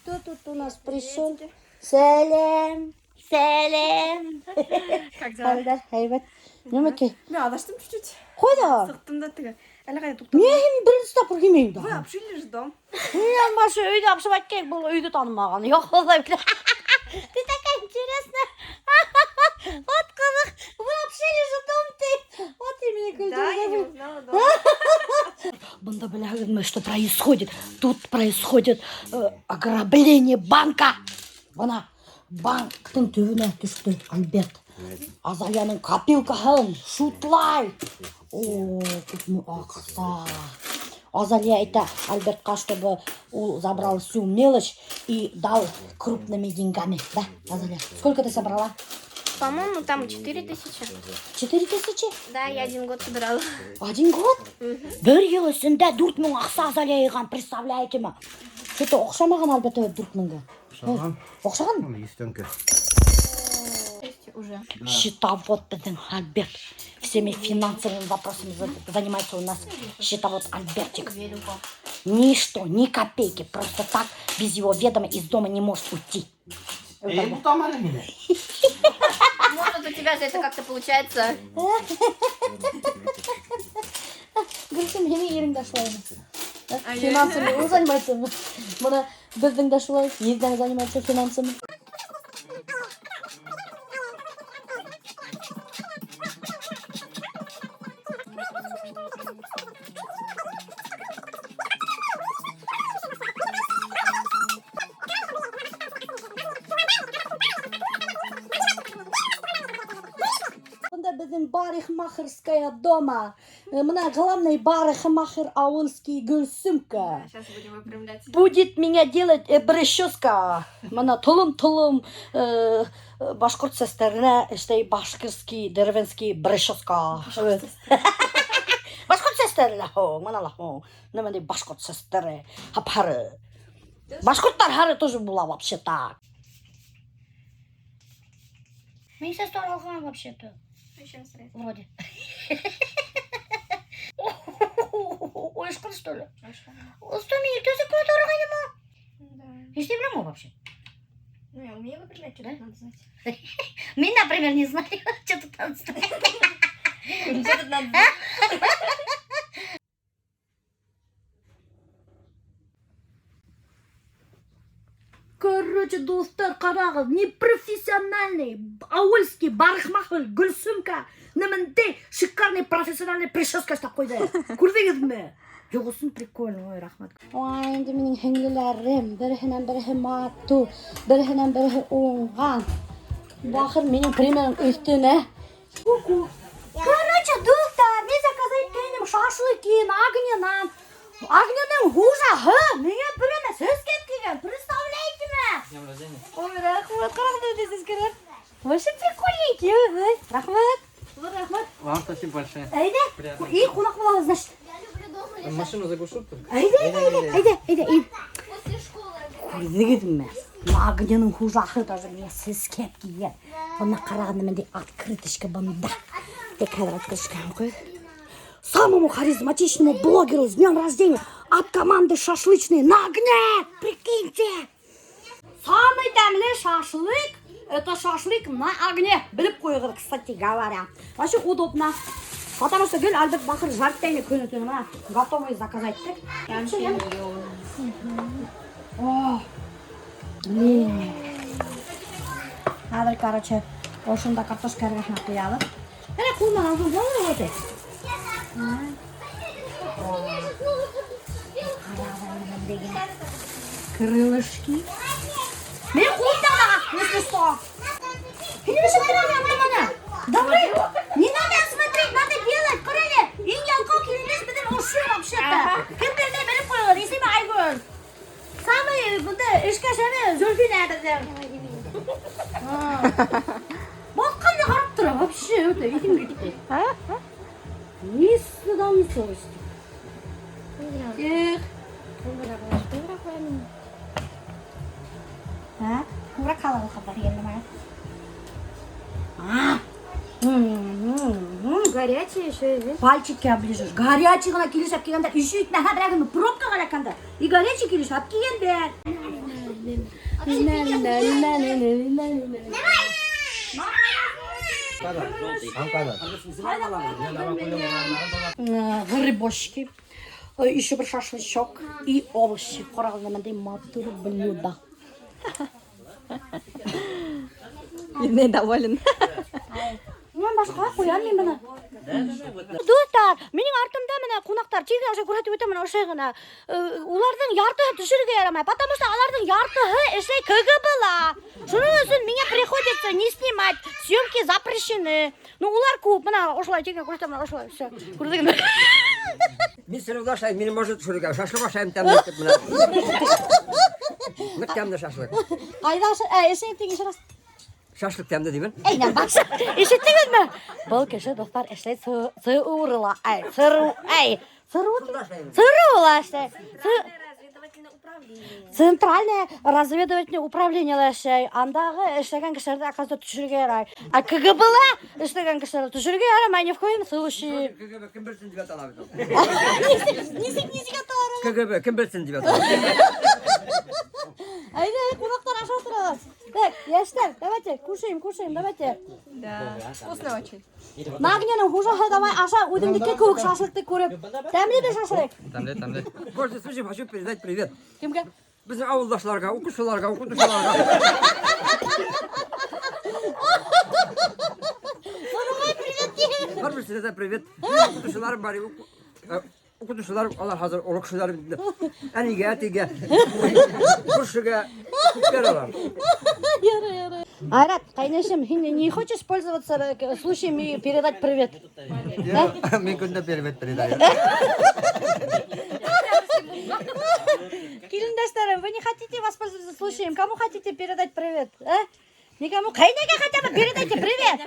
Кто тут у нас пришел? Сәләм, сәләм. Как дела? Хәлдәр, һәйбәт. Нимәкәй? Мин аҙаштым чуть-чуть. Ҡайҙа? Сыҡтым да теге. Әллә ҡайҙа туҡталдым. Ни һин беренсе тапҡыр килмәйең Вы дә? обшили же дом. Мин башы өйҙө обшивать кәрәк, был өйҙө танымаған. Юҡ, улай белә. Ты такая интересная. Вот ҡыҙыҡ. Вы обшили же дом ты. Вот и мине Да, я не көлдөрҙө. узнала дом. Бында беләһегеҙме, что происходит? Тут происходит ограбление банка. Бына банктың төбөнә төштө Альберт. Азалияның копилкаһын шутлай. О, күпме аҡса. Азалия әйтә Альбертҡа, чтобы ул забрал всю мелочь и дал крупными деньгами. Да, Азалия? Сколько ты собрала? По-моему, там 4000. 4000? Да, я один год собирала. Один год? Бер йыл эсендә 4000 аҡса Азалия йыйған, представляете ме? Что-то оҡшамаған Альберт 4000-гә. Оҡшаған. Оҡшаған? Бына еҫтәнке. Уже. Счетовод беҙҙең Альберт. Всеми финансовыми вопросами занимается у нас счетовод Альбертик. Ничто, ни копейки. Просто так, без его ведома, из дома не может уйти. Эй, тотам әле мине. Может, у тебя же это как-то получается. Гөлсөм, һинең ирең дә шулаймы? Финансами ул занимается. Бына беҙҙең дә шулай. Еҙнәң занимается финансами. Бында беҙҙең парикмахерская дома. Бына главный парикмахер ауылский Гөлсөмкә. Сейчас будем выпрямлять. Будет меня делать прическа. Бына толом-толом башҡорт сәстәренә эшләй башкирский, деревенский прическа. Башҡорт сәстәре лә һуң, бына ла һуң. Нимә башҡорт сәстәре? Һап-һары. Башҡорттар һары тоже була вообще-то. Мин сәстәр алған вообще-то. Еще раз. Вроде. Ойошҡан, что ли? Что, мин иртәнсәк кенә тарығайнымы? Да. Нишләй беләм вообще? Ну, я умею выпрямлять, что Да? тут надо знать. Мин, например, не знаю, что тут надо знать. Что тут надо знать? Короче, дуҫтар, ҡарағыҙ, непрофессиональный ауылский парикмахер Гөлсөмкә нимәндәй шикарный профессиональный прическа эшләп ҡуйҙы. Күрҙегеҙме? Юҡ, ысын прикольно, ой, рәхмәт. Ой, инде минең һеңлеләрем, береһенән береһе матур, береһенән береһе уңған. Бахыр минең примером өҫтөнә. Ку-ку. Короче, дуҫтар, мин заказать иткәйнем шашлыки на огненан. Огненең хужаһы миңә прямо сәскә килгән, представляете ме? Днем рождения. Ой, рәхмәт, ҡарағыҙ сәскәләр. Вообще прикольненький, ой, рәхмәт. Ҙур рәхмәт. Вам спасибо большое. Әйҙә, Приятно. и ҡунаҡ булабыҙ, значит. Машину заглушу только. Әйҙә, әйҙә, әйҙә, әйҙә, әйҙә, ин. После школы. Күрҙегеҙме? Огненың хужаһы даже миңә сәскә килгән. Бына ҡарағыҙ ниндәй открыточка бында. Тик хәҙер открыточканы ҡуй. Самому харизматичному блогеру с днем рождения от команды шашлычной на огне! Прикиньте! Самый тәмле шашлык – это шашлык на огне. Белеп ҡуйығыҙ, кстати говоря. Вообще удобно. Потому что гел Альберт бахыр жарить итә көнө-төнө бына готовый заказать иттек. О, блин. Хәҙер, короче, ошонда картошка эргәһенә ҡуябыҙ. Әле ҡул менән алһаң буламы вот это? Крылышки. Минең ҡулымда ғына, если что. Һин нимә эшләп тораһың? Давай, не надо смотреть, надо делать. Ҡара әле, иң ялҡау киленебеҙ беҙҙең ошо вообще-то. Кем белмәй белеп ҡуйығыҙ, исеме Айгөл. Самый бында эшкә шәбе Зөлфинә беҙҙең. Баҡҡан да ҡарап тора, вообще, это иҫем китте. Ни стыда, ни совести. Эх. Так, күберәк һалығыҙ ҡыҙҙар, йәлләмәгеҙ. А. Горячий еще и Пальчики оближешь. Горячий ғына килеш алып килгәндәр. Еще итмәһә берәгең пробкаға эләккәндәр. И горячий килеш алып килгәндәр. Грибочки, еще бер шашлычок и овощи. Ҡарағыҙ, бындай матур блюдо. Видно, доволен. Мин башҡа ҡуям мин быны. Дуҫтар, минең артымда бына ҡунаҡтар тиҙ генә күрһәтеп үтәм, бына ошо ғына. Уларҙың яртыһы төшөрөргә ярамай, потому что уларҙың яртыһы эшләй КГБ-ла. Шуның өсөн миңә приходится не снимать, съемки запрещены. Ну, улар күп, бына ошолай тиҙ генә күрһәтәм, бына ошолай, всё. Күрҙегеҙме? Мин сырыуҙа ашайым, мине может төшөрөргә. Шашлык ашайым тәмле итеп менә. Ныҡ тәмле шашлык. Ҡайҙа эшләй еще раз. Шашлык тәмле тимен. Әйнән баш. Ишеттегеҙме? Был кеше, дуҫтар, эшләй ЦРУ-ла. Ай, ЦРУ, ай, ЦРУ. ЦРУ-ла эшләй. Центральное разведывательное управление эшләй. Андағы эшләгән кешеләрҙе, оказывается, төшөрөргә ярай. Ә КГБ-ла эшләгән кешеләрҙе төшөрөргә ярамай ни в коем случае. КГБ кем белһен тип атала бит ул. Нисек, нисек аталар? КГБ кем белһен тип атала. Әйҙә, ҡунаҡтар ашап торалар. Так, йәштәр, давайте, кушаем, кушаем, давайте. Да, вкусно очень. На огненың хужаһы, давай аша, үҙеңдеке кеүек шашлыкты күреп. Тәмле бит шашлык? Тәмле, тәмле. Пользуясь случаем, хочу передать привет. Кемгә? Беҙҙең ауылдашларға, уҡыусыларға, уҡытыусыларға. Һәр береһенә дә привет. Уҡытыусыларым бар, уҡытыусыларым, алар хәҙер оло кешеләр инде. Әнигә, әтигә, күршегә күптәр алар. Айрат, ҡәйнешем, һин не хочешь пользоваться случаем и передать привет? Мин көндә привет передаю. Килендәштәрем, вы не хотите воспользоваться случаем? Кому хотите передать привет? А? Никому. Ҡәйнәгә хотя бы передайте привет.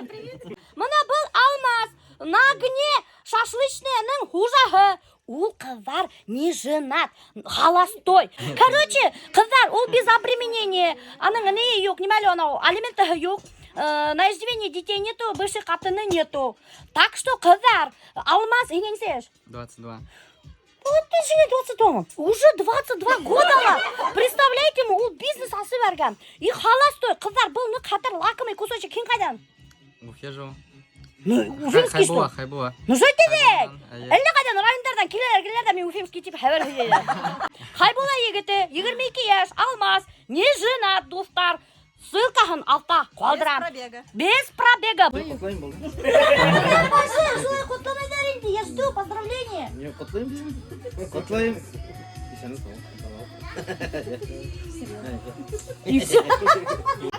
Бына был Алмаз на огне шашлычныйның хужаһы. Ул, ҡыҙҙар, не женат, холостой. Короче, ҡыҙҙар, ул без обременения. Аның ни юҡ, нимә әле анау, алименты юҡ. На иждивении детей нету, бывшей ҡатыны нету. Так что, ҡыҙҙар, Алмаз, һиңә нисә йәш? 22. Вот ты же 22. Уже 22 года ла. Представляете, ул бизнес асып ебәргән. И холостой, ҡыҙҙар, был ныҡ хәтәр лакомый кусочек. Һин ҡайҙан? Уфе живу. Ну, уфимский что? Хайбула, Хайбула. Ну, что это? Эйе. Әллә ҡайҙан райондарҙан киләләр, киләләр ҙә мин уфимский тип хәбәр һөйләйҙәр. Хайбула егете, 22 йәш, Алмаз, не женат, дуҫтар. Ссылкаһын аҫта ҡалдырам. Без пробега. Без пробега. Ҡотлайым булды. Шулай ҡотламайҙар инде. Я жду поздравления. Не ҡотлайым тимен. Ҡотлайым. Иҫәнме һау. И все.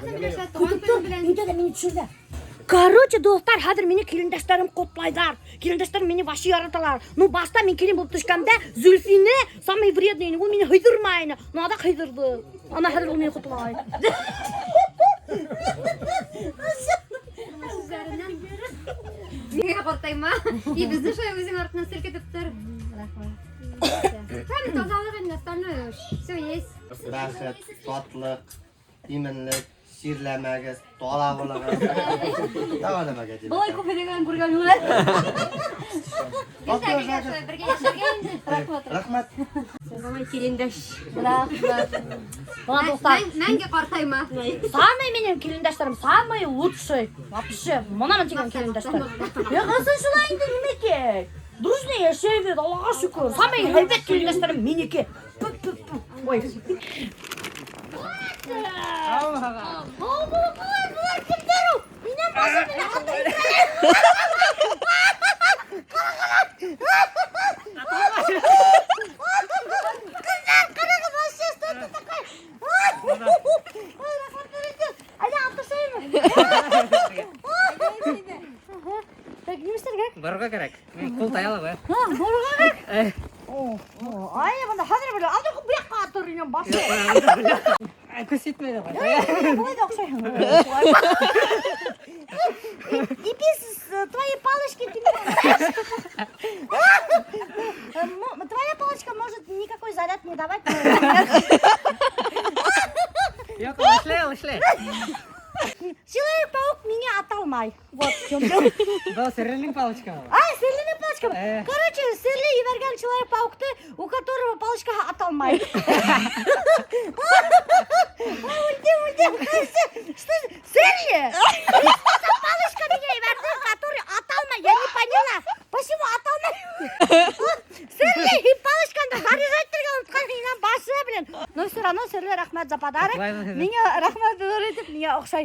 Өйҙә лә мине төшөрҙө. Короче, дуҫтар, хәҙер мине килендәштәрем ҡотлайҙар. Килендәштәрем мине вообще яраталар. Ну, башта мин килен булып төшкәндә Зөлфине самый вредный ине, ул мине һыйҙырмай ине. Ну, аҙаҡ һыйҙырҙы. Ана хәҙер ул мине ҡотлай. Миңә ҡартайма. И беҙҙе шулай үҙең артынан селкетеп тор. Рәхмәт. Һәм таҙалыҡ инде, остальное все есть. Бәхет, шатлыҡ, именлек, сирләмәгеҙ, тала булығыҙ. Тағы нәмәгә тип. Былай күп һөйләгән күргән юҡ. Беҙ дә бергә шулай бергә йәшәргә инде. Рәхмәт. Рәхмәт. Давай килендәш. Рәхмәт. Бына, дуҫтар, Мәңге ҡартайма. Самый минең килендәштәрем, самый лучший. Вообще, бына тигән килендәштәр. Ысын шулай инде, нимәкәй. Дружный йәшәйбеҙ, Аллаға шөкөр. Самый һәйбәт килендәштәрем минеке. Пу, пу, пу. Ой. Былар кемдәр ул? Минән башы менән ата. Ҡыҙҙар, ҡарағыҙ, вообще, что это такое? Ой, рәхмәт бирегеҙ. Әйҙә, атышайыммы? Так, нимә эшләргә? Барырға кәрәк. Мин ҡул таяла бай. Һа, барырға кәрәк. Ай, бында хәҙер белә. Алды был яҡҡа атыр инем башы. Күс етмәй ҙә. Былай ҙа оҡшайһың. И без твоей палочки ты не Твоя палочка может никакой заряд не давать. Юҡ, эшләй, ул эшләй. Человек-паук меня аталмай. Вот в чем дело. Был серле палочка. А, серле палочка. Короче, серле ебәргән человек-паукты, у которого палочка аталмай. Серле, рәхмәт за подарок. Ҡотлайбыҙ һеҙҙе. Миңә рәхмәт ҙур итеп, миңә оҡшай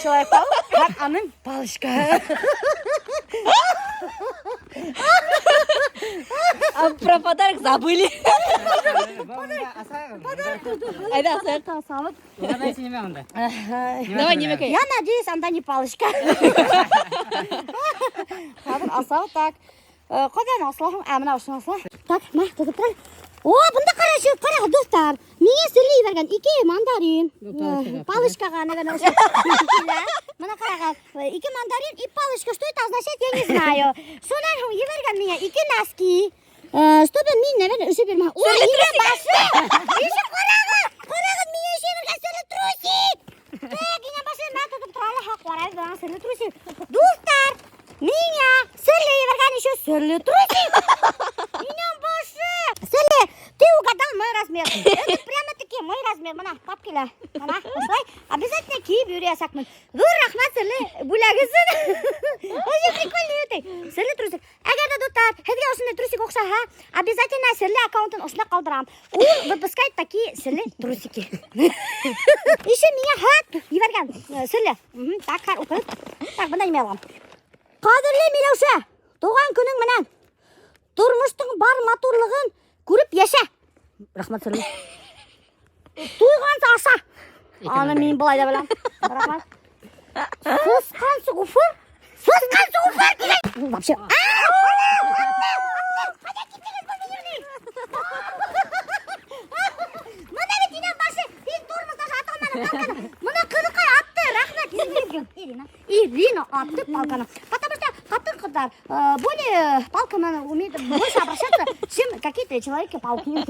человек-паук һәм аның палочкаһы. А про подарок забыли. Айҙа, асайыҡ. Салып. Угадайте нимә унда? Давай, нимәкәй. Я надеюсь, анда не палочка. Хәҙер асабыҙ, так. Ҡайҙан асылаһың? Ә, мына ошоно асыла. Так, мә, тотоп тор. О, бында ҡара, ҡара, дуҫтар. Миңә Серле ебәргән ике мандарин. Ну, палочкаға. Палочкаға, наверное, ошо. Мына ҡарағыҙ, ике мандарин и палочка. Что это означает, я не знаю. Шунан һуң ебәргән миңә ике носки. Чтобы мин, наверное, өшөп йөрөмәһәм. Ой, инә башы! Еще ҡарағыҙ! Ҡарағыҙ, миңә еще ебәргән серле трусик! Так, инә башы, мә тотоп тора әле, ҡарайбыҙ, бына серле трусик. Дуҫтар, миңә серле ебәргән еще серле трусик! Инә башы! Серле, ты угадал мой размер. Это прямо-таки мой размер. Мына, тап килә. Мына, ошолай. Обязательно кейеп йөрөйәсәкмен. Ҙур рәхмәт, Серле, бүләк өсөн. Очень прикольный үтә. Серле трусик. Әгәр ҙә, дуҫтар, һеҙгә ошондай трусик оҡшаһа, обязательно Серле аккаунтын ошонда ҡалдырам. Ул выпускает такие серле трусики. Еще миңә хат ебәргән Серле. Так, хат уҡып. Так, бында нимә яҙған? Ҡәҙерле Миләүшә, тыуған көнөң менән тормоштоң бар матурлығын күреп йәшә. Рәхмәт, Серле. Туйғансы аша. Аны мин былай ҙа беләм. Рәхмәт. Сысҡансы үфер. Сысҡансы үфер тигән. Вообще. Ҡайҙа киттегеҙ был мине? Мына бит инә башы. Һин тормоз даже ата алманың палканы. Мына ҡыҙыҡай атты. Рәхмәт. Ирина. Ирина атты палканы. Потому что ҡатын-ҡыҙҙар более палка менән умеют больше обращаться, чем какие-то человеки-пауки.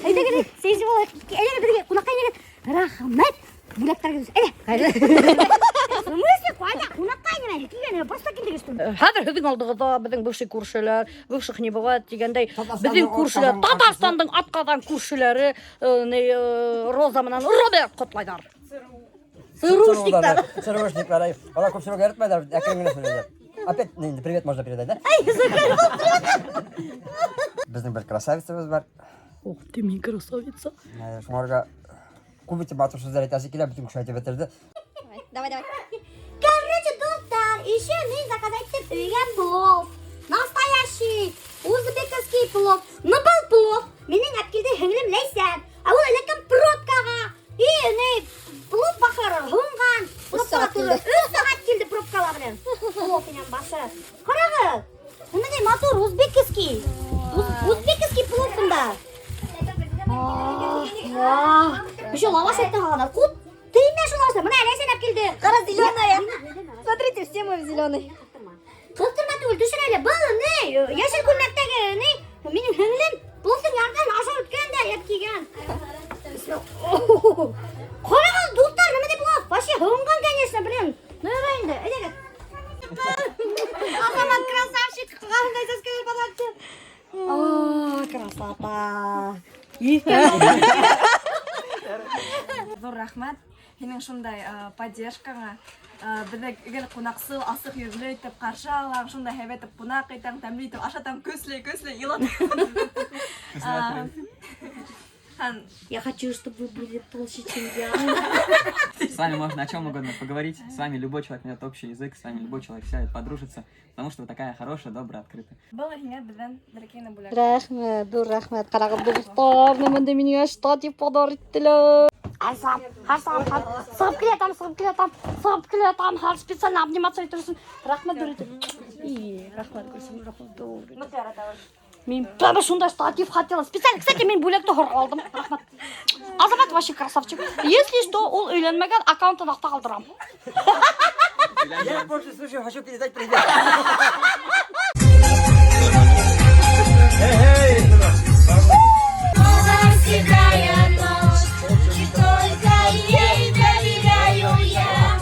Әйҙәгеҙ, сәй булайыҡ. Әйҙәгеҙ, беҙгә ҡунаҡҡа инегеҙ. Рәхмәт. Бүләктәрегеҙ. Әйҙә. В смысле, ҡайҙа? Ҡунаҡҡа инмәне. Килгән, просто килдегеҙ, что ли? Хәҙер һеҙҙең алдығыҙҙа беҙҙең бывший күршеләр, бывших не бывает тигәндәй, беҙҙең күршеләр, Татарстандың атҡаҙанған күршеләре, Роза менән Роберт ҡотлайҙар. ЦРУшниктар. ЦРУшниктар. Улар күп ЦРУ яратмайҙар, әкрен генә һөйләйҙәр. Опять привет можно передать, да? Беҙҙең бер красавицабыҙ бар. Ух ты, мин красавица. Шуңарға күп итеп матур һүҙҙәр әйтәсе килә, бөтөн кеше әйтеп бөтөрҙө. Давай, давай. Короче, дуҫтар, еще мин заказать итеп өйгә плов. Настоящий узбекский плов. Но был плов минең әпкилде һеңлем Ләйсән. Ә ул эләккән пробкаға. И, ни, плов бахыр һынған. Өс сәғәт килде. 3 сәғәт килде пробкала менән. Плов менән башы. Ҡарағыҙ, ниндәй матур узбекский. Узбекский плов бында. Еще лаваш әйтте һалғандар. Ҡут теймә шул лавашты. Мына Ләйсән әпкилде. Ҡара, зеленая. Смотрите, все мы в зеленый. Ҡыҫтырма түгел, төшөр әле. Был ни? Йәшел күлмәктәге ни? Минең һеңлем пловтың яртыһын ашап бөткән дә яп килгән. Ҡарағыҙ, дуҫтар, нимә тип плов? Вообще һынған, конечно, блин. Ну, ярай инде, әйҙәгеҙ. Азамат красавчик, ҡандай сәскәләр подарки. О, красота. Ҙур рәхмәт һинең шундай поддержкаңа. Беҙҙе гел ҡунаҡсыл, асыҡ йөҙлө итеп ҡаршы алаң, шундай һәйбәт итеп ҡунаҡ итәң, тәмле итеп ашатаң, көслө, көслө илат. Һәм Я хочу, чтобы вы были толще, чем я. С вами можно о чем угодно поговорить, с вами любой человек найдет общий язык, с вами любой человек сядет, подружится, потому что вы такая хорошая, добрая, открытая. Был һиңә беҙҙән бәләкәй генә бүләк. Рәхмәт, ҙур рәхмәт. Ҡарағыҙ, дуҫтар, бында миңә штатив подарить иттеләр. Һәр сәғәт, сығып киләтәм, сығып киләтәм, сығып киләтәм, һәр специально обниматься итер өсөн. Рәхмәт ҙур итеп. И, рәхмәт, Гөлсөм, рәхмәт ҙур итеп. Ныҡ яратабыҙ. Мин прямо шундай штатив хотела. Специально, кстати, мин бүләкте һорап алдым. Рәхмәт. Азамат вообще красавчик. Если что, ул өйләнмәгән, аккаунтын аҫта ҡалдырам. Я больше слушаю, хочу передать привет. Эй, эй! Седая ночь, и только ей доверяю я.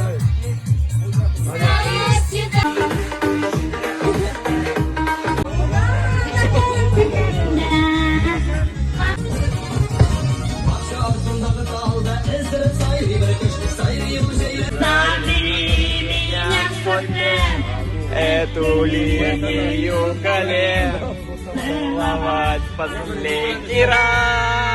Знаю, седая. Эту линию колен. Целовать последний раз.